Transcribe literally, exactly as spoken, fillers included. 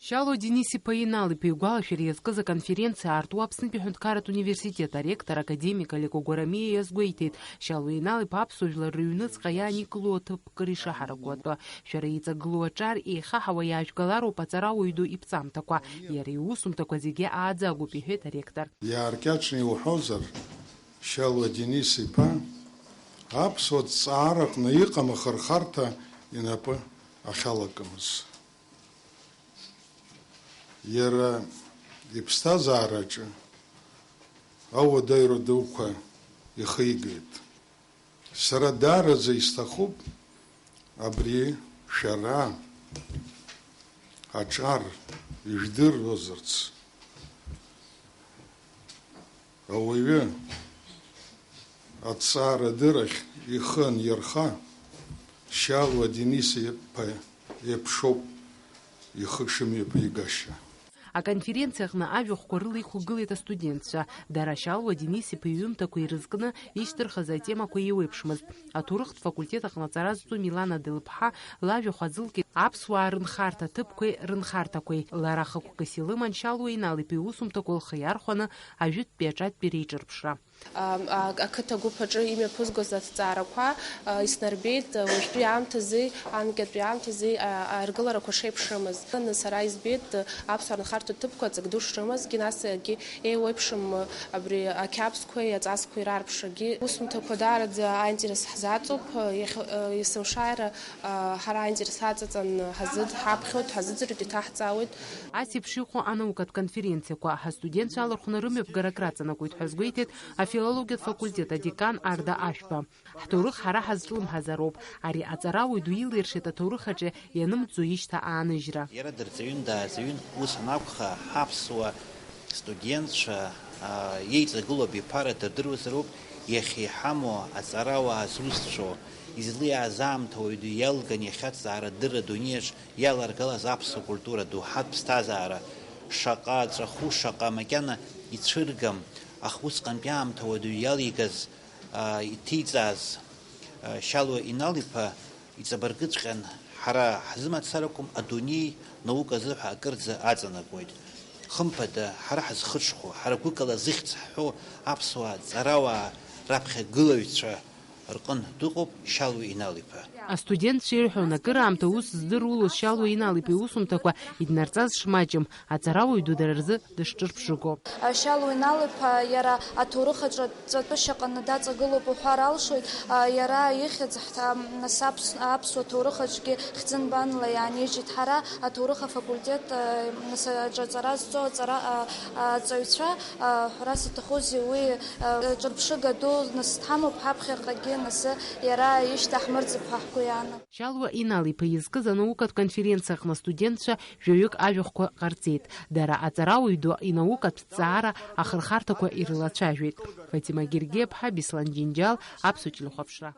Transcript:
Шьалуа Денис-иԥа Инал-иԥа игәалашәара иазкыз аконференциа аартуа Аԥснытәи аҳәынҭқарратә университет аректор академик Олег Огәарамиа иазгәеиҭеит, Шьалуа Инал-иԥа аԥсуа жәлар рыҩныҵҟа иааникыло аҭыԥ кыр ишаҳаракуа атәы. Шәара иҵагылоу аҿар еихаҳауа иаажәгалароуп аҵарауаҩ ду иԥҵамҭақәа, иара иусумҭақәа зегьы ааӡагоуп, иҳәеит аректор. Иааркьаҿны иуҳәозар, Шьалуа Денис-иԥа аԥсуа ҭҵаараҟны иҟам ахырхарҭа инапы ахьалакымыз. Иара иԥсҭазаараҿы ауадаҩра дуқәа ихигеит. Сара даараӡа исҭахуп абри шәара аҿар ижәдыруазарц. Ауаҩы аҭҵаарадырахь ихы анирха, Шьалуа Денис-иԥа еиԥшоуп ихы шымҩаԥигашьа. Аконференциаҟны ажәахәқәа рыла иқәгылеит астудентцәа. Дара Шьалуа Денис-иԥа иҩымҭақәа ирызкны ишьҭырхыз атемақәа еиуеиԥшмызт. Аҭоурыхтә факультет аҟны аҵара зҵо Милана Делыԥҳа лажәахә азылкит аԥсуаа рынхарҭа ҭыԥқәеи рынхарҭақәеи. Лара хықәкыс илыман Шьалуа Инал-иԥа иусумҭақәа лхы иархәаны ажәытәтәи аҿатәи реиҿырԥшра. А, а, ақыҭа гәыԥ аҿы имҩаԥызгоз аҭҵаарақәа, а, иснарбеит, а, уажәтәи аамҭазы, анкьатәи аамҭазы, а, аргыларақәа шеиԥшымыз. Аны сара избеит, а, аԥсуаа рынхарҭа ҭыԥқәа ҵак ду шрымазгьы, нас акгьы еиуеиԥшым, а, абри ақьабзқәеи аҵасқәеи рарԥшрагьы. Усумҭақәа даараӡа аинтерес ҳзаҵоуп, а, иахьа-, а, есымшааира, а, ҳара аинтерес аҵаҵан ҳазыд-, ҳаԥхьоит, ҳазыӡырҩуеит, иҭаҳҵаауеит. Ас еиԥш иҟоу анаукатә конференциақәа ҳастудентцәа алархәны рымҩаԥгара акраҵанакуеит ҳәа азгәеиҭеит афилологиатә факультет адекан Арда Ашәба. Ҳҭоурых ҳара ҳазҿлымҳазароуп. Ари аҵарауаҩ ду илиршеит аҭоурых аҿы ианымҵӡо ишьҭа ааныжьра. Иара дырҵаҩын, дааҵаҩын, ус анакәха, ҳаԥсуа студентцәа, аа, иеиҵагылоу абиԥара дырдыруазароуп, иахьа иҳамоу аҵарауаа зусҭцәоу, излиааз аамҭа уаҩ ду иалган иахьа аҭҵаарадырра адунеиаҿ иаларгалаз аԥсуа культура доуҳатә ԥсҭазаара шаҟа ҵәаху, шаҟа макьана ицәыргам, аха усҟантәи аамҭа уадаҩ иалигаз, аа, иҭиҵааз, аа, Шьалуа Инал-иԥа иҵабыргыҵәҟьан, ҳара ҳзы мацара акәым, адунеи наука азы ҳәа акырӡа аҵанакуеит. Хымԥада, ҳара ҳазхыҽхәо, ҳара гәыкала зыхьӡ ҳҳәо аԥсуаа ҵарауаа раԥхьагылаҩцәа рҟынтә дыҟоуп Шьалуа Инал-иԥа. Астудентцәа ирҳәон, акыраамҭа ус здыруаз Шьалуа Инал-иԥа иусумҭақәа иднарҵаз шмаҷым, аҵарауаҩ ду дара рзы дышҿырԥшыго. Шьалуа Инал-иԥа иара аҭоурых аҿы ҵәатәышьаҟны даҵагылоуп уҳәар алшоит. Иара ихьӡ ҳҭ-, нас аԥс-, аԥсуа ҭоурых аҿгьы хьӡынбанла иаанижьит. Ҳара аҭоурых афакультет, нас аҿаҵара зҵо аҵара, а, аҵаҩцәа, а, ҳәарас иҭахузеи, уи, а, ҿырԥшыга ду нас дҳамоуп, ҳаԥхьаҟагьы нас иара ишьҭаҳмырӡып ҳәа ҳгәы иаанагоит. Шьалуа Инал-иԥа изкыз анаукатә конференциаҟны астудентцәа жәаҩык ажәахәқәа ҟарҵеит. Дара аҵарауаҩ ду инаукатә ҭҵаара ахырхарҭақәа ирылацәажәеит. Фатима Гергиаԥҳа, Беслан Џьынџьал, Аԥсуа телехәаԥшра.